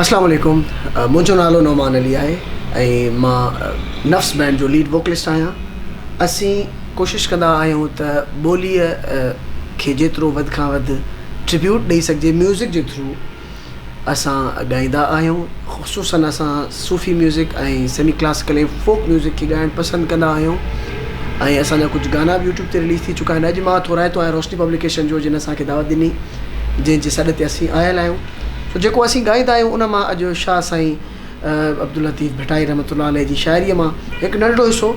اسلام عليڪم منهنجو نالو نعمان علي آهي ۽ مان نفس بينڊ جو ليڊ ووڪلسٽ آهيان. اسين ڪوشش ڪندا آهيون ته ٻوليء کي جيترو وڌ کان وڌ ٽربيوٽ ڏئي سگهجي ميوزڪ جي ٿرو اسان ڳائيندا آهيون خصوصن اسان Sufi music ۽ semi classical ۽ folk music کي ڳائڻ پسند ڪندا آهيون ۽ اسان جا ڪجهه گانا به يوٽيوب تي رليز ٿي چڪا آهن اڄ مان ٿورائتو آهيان روشني پبليڪيشن جو جن اسان کي دعوت ڏني جنهن جي سڏ تي اسين آيل آهيون سو جيڪو اسين ڳائيندا آهيون ان مان اڄ شاهه سائين عبداللطيف ڀٽائي رحمة الله عليه جي شاعريء مان هڪ ننڍڙو حصو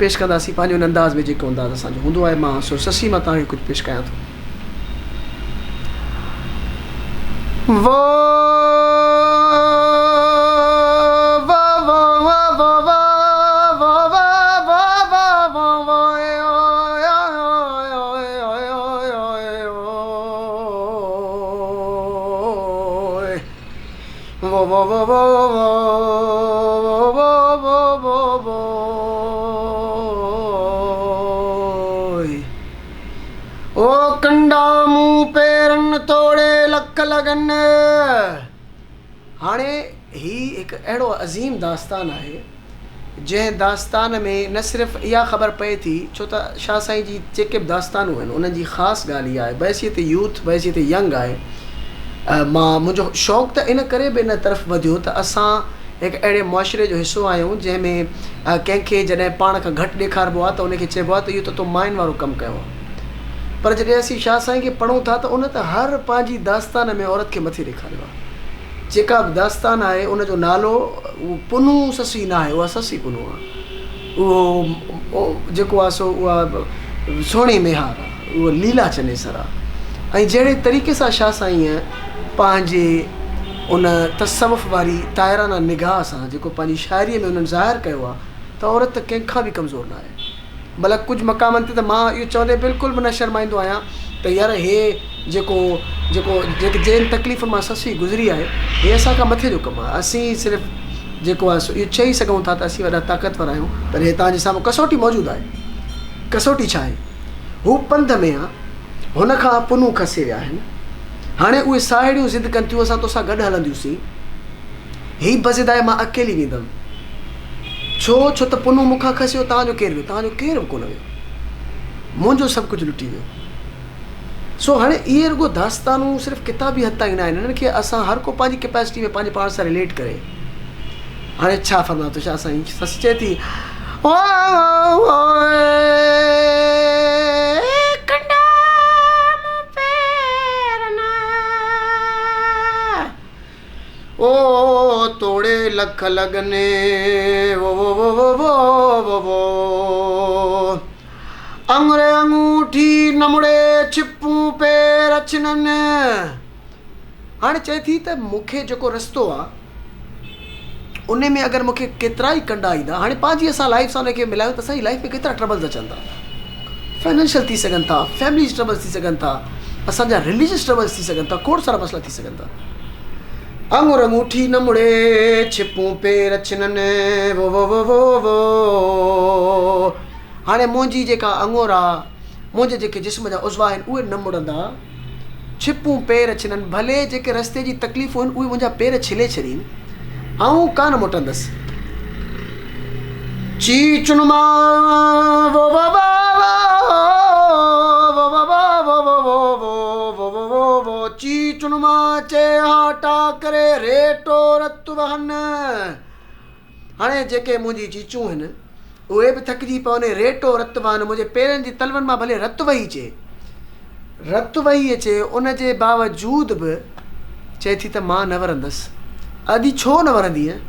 پيش ڪنداسين پنهنجي ان انداز ۾ جيڪو انداز اسان جو هوندو آهي مان سو سسي مان توهان کي ڪجهه پيش ڪيان ٿو. وو او ڪنڊا مون پيرن توڙي لک لڳن. هاڻي هي هڪ اهڙو عظيم داستان آهي، جنهن داستان ۾ نه صرف اها خبر پئي ٿي، ڇو ته شاهه سائين جي جيڪي به داستانون آهن، انهن جي خاص ڳالهه اها آهي، بحيثيت يوٿ، بحيثيت ينگ آهي، مان منهنجو شوق ته ان ڪري به ان طرف وڌيو ته اسان هڪ اهڙي معاشري جو حصو آهيون، جنهن ۾ ڪنهن کي جڏهن پاڻ کان گهٽ ڏيکاربو آهي ته ان کي چئبو آهي ته اهو ته تو ماين وارو ڪم ڪيو آهي. پر جڏهن اسين شاهه سائين کي پڙهون ٿا ته ان ته هر پنهنجي داستان ۾ عورت کي مٿي ڏيکاريو آهي. جيڪا به داستان آهي ان جو نالو اهو پنهون سسئي نه آهي اها سسئي پنهون آهي. اهو جيڪو آهي سو اها سهڻي ميهار آهي اهو ليلا چنيسر آهي ۽ جهڙي طريقي سان شاهه سائينء پنهنجي ان تصوف واري طائرانه نگاهه سان جيڪو پنهنجي شاعريء ۾ انهن ظاهر ڪيو آهي ته عورت ڪنهن کان به ڪمزور نه آهي. بلڪ ڪجهه مقامن تي ته مان اهو چوندي بلڪل به نه شرمائيندو آهيان ته يار هي جيڪو جيڪو جيڪي جن تڪليفن مان سسئي گذري آهي هي اسان کان مٿي جو ڪم آهي اسين صرف جيڪو آهي سو اهو چئي سگهون ٿا ته اسين وڏا طاقتور آهيون پر هي توهان جي سامهون ڪسوٽي موجود آهي ڪسوٽي ڇا آهي هو پنڌ ۾ آ هن کان پنهون کسي ويا آهن هاڻي اهي ساهيڙيون ضد ڪن ٿيون اسان توسان گڏ هلنديونسين هي بضد آهي مان اڪيلي ويندم. ڇو؟ ڇو ته پنهون مون کان کسيو، توهان جو ڪير ويو؟ توهان جو ڪير به ڪونه ويو. منهنجو سڀ ڪجهه لٽي ويو. سو هاڻي اهي رڳو داستانون صرف ڪتابي حد تائين نه آهن، انهن کي اسان هر ڪو پنهنجي ڪيپيسٽي ۾ پنهنجي پاڻ سان رليٽ ڪري. هاڻي ڇا فرمايو ٿو شاهه سائين؟ سس چئي ٿي. ڪنڊا مون پير نه. او توڙي لک لڳن وو وو وو وو وو وو وو اڱر اڱوٺي نه مڙي ڇپون پير ڇنن. هاڻي چئي ٿي ته مون کي جيڪو رستو آ ان ۾ اگر مون کي ڪيترا ئي ڪنڊا ايندا هاڻي پنهنجي اسان لائف سان ان کي ملايون ته اسان جي لائف ۾ ڪيترا ٽربلز اچن ٿا فائنانشل ٿي سگهن ٿا فيملي ٽربلز ٿي سگهن ٿا اسان جا رليجس ٽربلز ٿي سگهن ٿا کوڙ سارا مسئلا ٿي سگهن ٿا آڱر اڱوٺي نه مڙي ڇپون پير ڇنن وو وو وو وو وو هاڻي منهنجي جيڪا آڱر آ منهنجي جيڪي جسم جا عضوا آهن اهي نه مڙندا ڇپون پير ڇنن ڀلي جيڪي رستي جي تڪليفون آهن اهي منهنجا پير ڇلي ڇڏين آئون ڪانه موٽندس. چي چن مان وو وو وو وو وو وو وو وو وو وو وو وو چي چن مان چي هاٽا ڪري ريٽو رت وهن. هاڻي جيڪي منهنجي چيچون هن، اهي به ٿڪجي پون ۽ ريٽو رت وهن، منهنجي پيرن جي تلون مان ڀلي رت وهي اچي، رت وهي اچي، ان جي باوجود به چئي ٿي ته مان نه ورندس. ادي ڇو نه ورندينء؟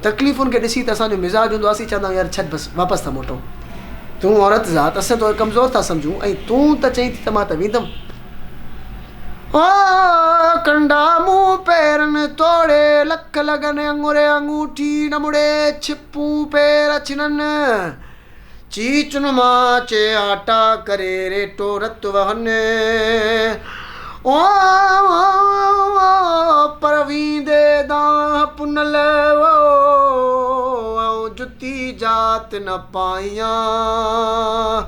تڪليفن کي ڏسي ته اسان جو مزاج هوندو آهي، اسين چوندا آهيون يار ڇڏ بس واپس ٿا موٽون. تون عورت ذات، اسين توکي ڪمزور ٿا سمجهون ۽ تون ته چئين ٿي ته مان ته ويندم. او ڪنڊا مون پيرن توڙي لک لڳن اڱر اڱوٺي نه مڙي ڇپون پير ڇنن چيچن مان چياٽا ڪري ريٽو رت وهن او پر ويندي دانهن پنل او آئون جتي جات نه پائيان.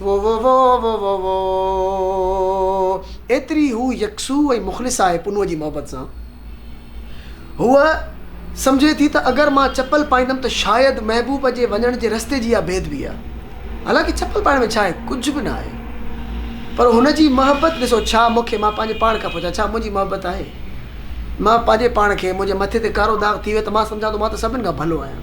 وو وو وو وو وو وو ايتري هو يڪسو ۽ مخلص آهي پنهونء جي محبت سان. هوء سمجهي ٿي ته اگر مان چپل پائيندم ته شايد محبوب جي وڃڻ جي رستي جي اها بيدبي آهي. حالانڪه چپل پائڻ ۾ ڇا آهي؟ ڪجهه به نه آهي. پر هن جي محبت ڏسو، ڇا مون کي، مان پنهنجي پاڻ کان پڇان، ڇا منهنجي محبت آهي؟ مان پنهنجي پاڻ کي، منهنجي مٿي تي ڪارو داغ ٿي ويو ته مان سمجهان ٿو مان ته سڀن کان ڀلو آهيان.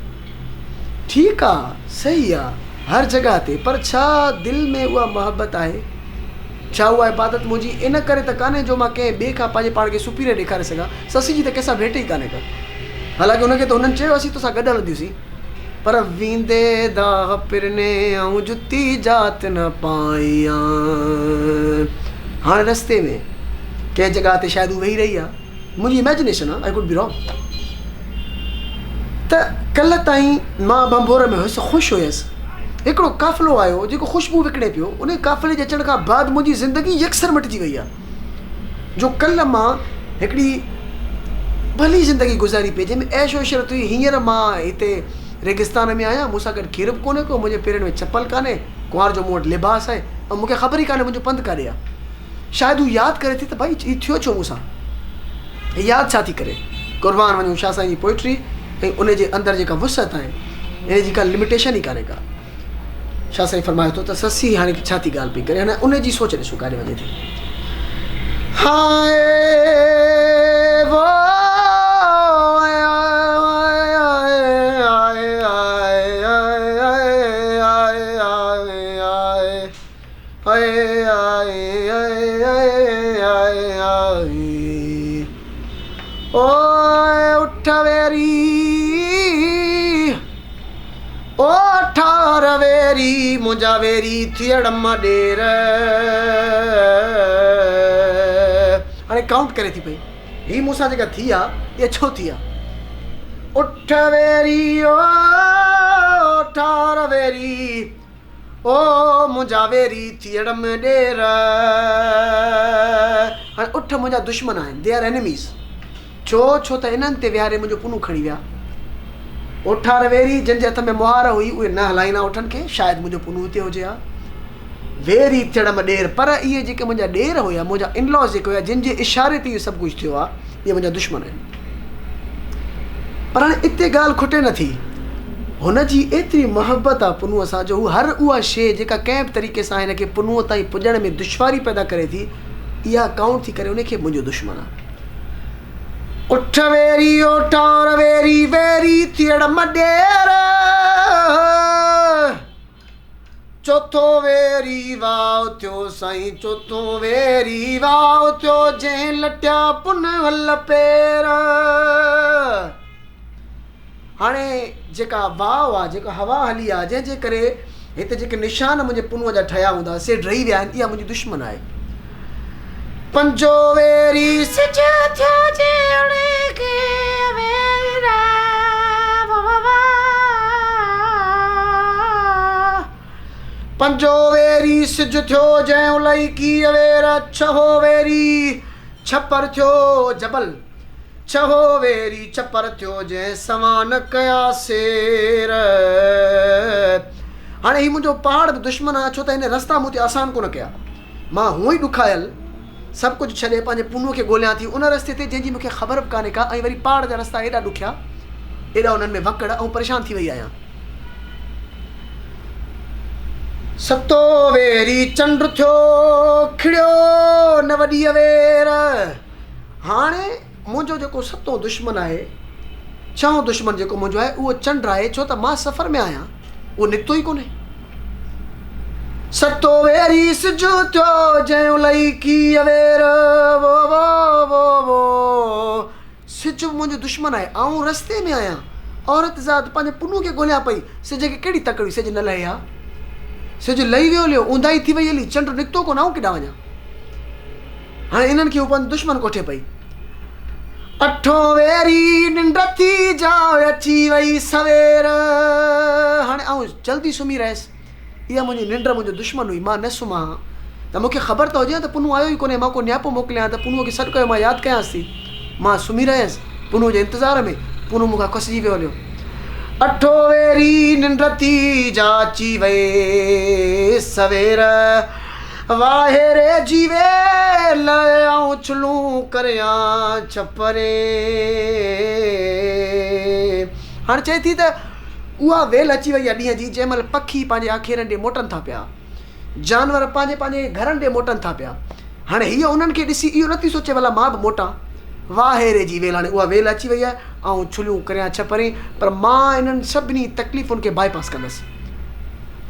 ٺيڪ آ، صحيح آ، هر جڳهه تي، پر ڇا دل ۾ اها محبت آهي؟ ڇا اها عبادت منهنجي ان ڪري ته ڪانهي جو مان ڪنهن ٻئي کان پنهنجي پاڻ کي Superior ڏيکاري سگهان؟ سسي جي ته ڪنهن سان ڀيٽ ئي ڪانهي ڪا. حالانڪه هن کي ته هنن چيو اسين توسان گڏ هلنديونسين. پر ويندي داغ پرني آئون جتي جات نه پائيان. هاڻي رستي ۾ ڪنهن جڳهه تي شايد هو ويهي رهي آ. منهنجي اميجنيشن آ، I could be wrong. ته ڪلهه تائين مان ڀنڀور ۾ هيس، خوش هيس. هڪڙو قافلو آيو جيڪو خوشبو وڪڻي پيو. انهي قافلي جي اچڻ کان بعد منهنجي زندگي يڪسر مٽجي وئي آ. جو ڪلهه مان هڪڙي ڀلي زندگي گذاري پئي جنهن ۾ عيش و عشرت هئي، هينئر مان هتي ريگستان ۾ آهيان، مون سان گڏ کير به ڪونهي ڪو، منهنجي پيرن ۾ چپل ڪانهي، ڪنوار جو مون وٽ لباس آهي ۽ مون کي خبر ئي ڪانهي منهنجو پنڌ ڪاڏي آهي. شايد هو ياد ڪري ٿي ته ڀائي هي ٿيو ڇو مون سان؟ هي ياد ڇا ٿي ڪري؟ قربان وڃون شاهه سائين جي پوئٽري ۽ ان جي اندر جيڪا وسعت آهي، ان جي ڪا لميٽيشن ئي ڪانهي ڪا. شاهه سائين فرمائي ٿو ته سسي هاڻي ڇا ٿي ڳالهه پئي ڪري هاڻي ان جي سوچ ڏسو ڪاڏي وڃي ٿي. هاء وو اٺ ويري او ٺار ويري منهنجا ويري ٿيڙم ڏير. هاڻي ڪائونٽ ڪري ٿي پئي هي مون سان جيڪا ٿي آ اها ڇو ٿي آ. اٺ ويري او ٺار ويري او منهنجا ويري ٿيڙم ڏير. هاڻي اٺ منهنجا دشمن آهن They are enemies. ڇو؟ ڇو ته انهن تي ويهاري منهنجو پنهون کڻي ويا. اوٺار ويري، جن جي هٿ ۾ مهار هئي، اهي نه هلائين ها اٺن کي، شايد منهنجو پنهون هتي هجي ها. ويري ٿيڙم ڏير، پر اهي جيڪي منهنجا ڏير هيا، منهنجا In Laws جيڪي هيا، جن جي اشاري تي اهو سڀ ڪجهه ٿيو آهي، اهي منهنجا دشمن آهن. پر هاڻي اتي ڳالهه کٽي نه ٿي. هن جي ايتري محبت آهي پنهونء سان جو هو هر اها شيء جيڪا ڪنهن به طريقي سان هن کي پنهونء تائين پڄڻ ۾ دشواري پيدا ڪري ٿي، اها ڪائونٽ ٿي ڪري ان کي به منهنجو دشمن آهي. اٺ ويري اوٺار ويري ويري ٿيڙم ڏير چوٿو ويري واء ٿيو سائين چوٿون ويري واء ٿيو جنهن لٽيا پنهل پير. هاڻي جيڪا واء آ جيڪا هوا هلي آ جنهن جي ڪري هتي جيڪي نشان منهنجي پنهونء جا ٺهيا هوندا سي ڊهي ويا آهن اها منهنجي دشمن آهي. پنجو ويري سج ٿيو جي اڙي کي ويرا پنجو ويري سج ٿيو جنهن الئي ڪي وير ڇهو ويري ڇپر ٿيو جبل ڇهو ويري ڇپر ٿيو جنهن سوان ڪيا سير. هاڻي هي منهنجو پهاڙ به دشمن آ ڇو ته هن رستا مون تي آسان ڪونه ڪيا. مان هونء ئي ڏکايل سڀ ڪجهه ڇڏي پنهنجي پونء کي ڳوليان ٿي ان رستي تي جنهن جي مون کي خبر به ڪانهي ڪا ۽ وري پهاڙ جا رستا ايڏا ڏکيا ايڏا انهن ۾ وڪڙ آئون پريشان ٿي وئي آهيان. ستو ويري چنڊ ٿيو کڙيو نه وڏيء وير. هاڻي منهنجو جيڪو ستون دشمن آهي، ڇهون دشمن جيڪو منهنجو آهي، اهو چنڊ آهي، ڇو ته مان سفر ۾ آهيان، اهو نڪتو ئي ڪونهي. ستو ويري سج ٿيو، جنهن الئي ڪي اوير، وو وو وو وو. سج به منهنجو دشمن آهي، آئون رستي ۾ آهيان، عورت ذات پنهنجي پنهون کي ڳوليان پئي، سج کي ڪهڙي تڪڙ هئي، سج نه لهي ها، سج لهي ويو هليو، اونداهي ٿي وئي هلي، چنڊ نڪتو ڪونه، آئون ڪيڏانهن وڃان؟ هاڻي انهن کي هو پنهنجو دشمن ڪوٺي پئي. اٺون ويري ننڊ ٿي جا اچي وئي سوير. هاڻي آئون جلدي سمهي رهيس. اها منهنجي ننڊ منهنجو دشمن هئي. مان نه سمهان ها ته مون کي خبر ته هجي ها ته پنهون آيو ئي ڪونهي. مان ڪو نياپو موڪليان ها ته پنهونء کي سڏ ڪيو مان ياد ڪيانس ٿي. مان سمهي رهيس پنهون جي انتظار ۾. پنهون مون کان کسجي ويو هليو. اٺو ويري ننڊ ٿي جا اچي وئي سوير. واهي ري جي ويل آئون ڇلون ڪريان ڇپرين. هاڻ چئي ٿي ته اها ويل اچي وئي آهي ڏينهن جي جنهن مهل پکي پنهنجي آکيرن ڏي موٽن ٿا پيا. جانور پنهنجي پنهنجي گهرن ڏي موٽن ٿا پيا. هاڻي هيء انهن کي ڏسي اهو نٿي سوچي ڀلا مان به موٽان. واهي ري جي ويل هاڻي اها ويل اچي وئي آهي، آئون ڇليون ڪريان ڇپرين، پر مان انهن سڀني تڪليفن کي باء پاس ڪندس.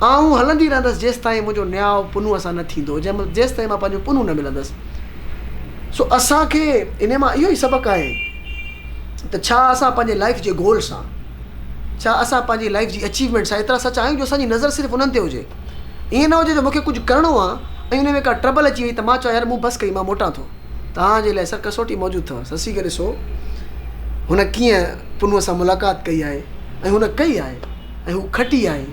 آئون هلندي رهندس جيستائين منهنجو نياء پنهونء سان نه ٿيندو، جيستائين مان پنهنجو پنهون نه ملندس. سو اسان کي انهيء مان اهو ئي سبق آهي ته ڇا اسان پنهنجي لائيف جي گول سان، ڇا اسان پنهنجي لائيف جي اچيومينٽ سان ايترا سچا آهيون جو اسان جي نظر صرف انهن تي هجي. ائين نه هجي جو مون کي ڪجهه ڪرڻو آ ۽ ان ۾ ڪا ٽربل اچي وئي ته مان چوان يار مون بس ڪئي مان موٽان ٿو. توهان جي لاء سر ڪسوٽي موجود اٿو. سسي کي ڏسو هن ڪيئن پنهونء سان ملاقات ڪئي آهي ۽ هن ڪئي آهي ۽ هو کٽي آهي.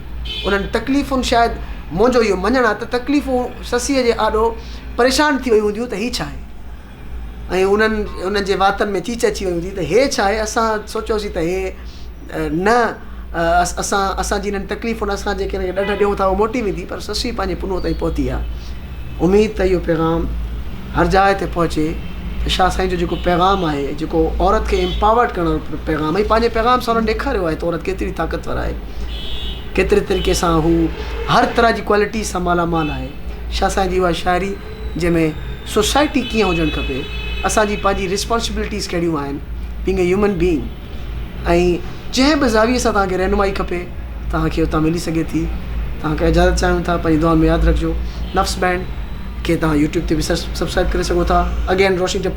انهن تڪليفن شايد منهنجو اهو مڃڻ آ ته تڪليفون سسيء جي آڏو پريشان ٿي ويون هونديون ته هي ڇا آهي؟ ۽ انهن انهن جي واتن ۾ چيچ اچي وئي هوندي ته هي ڇا آهي اسان سوچيوسين ته هي نه اسان اسان جي انهن تڪليفن اسان جيڪي هن کي ڏڍ ڏيون ٿا اهو موٽي ويندي پر سسئي پنهنجي پنهونء تائين پهتي آهي اميد ته اهو پيغام هر جاء تي پهچي ته شاهه سائين جو جيڪو پيغام آهي جيڪو عورت کي امپاورڊ ڪرڻ وارو پيغام ۽ پنهنجي پيغام سان انهن ڏيکاريو آهي ته عورت ڪيتري طاقتور آهي ڪيتري طريقي سان هو هر طرح جي ڪوالٽي سان مالا مال آهي شاهه سائين جي اها شاعري جنهن ۾ سوسائٽي ڪيئن هجڻ کپي، اسان جي پنهنجي ريسپانسبلٽيز ڪهڙيون آهن بينگ اي هيومن بينگ ۽ جنهن به زاويي سان توهان کي رهنمائي کپي توهان کي اتان ملي سگهي ٿي. توهان کان اجازت چاهيون ٿا پنهنجي دعائن ۾ ياد رکجو. نفس بينڊ کي توهان يوٽيوب تي به سبسڪرائب ڪري سگهو ٿا. اگين روشني ٽپال.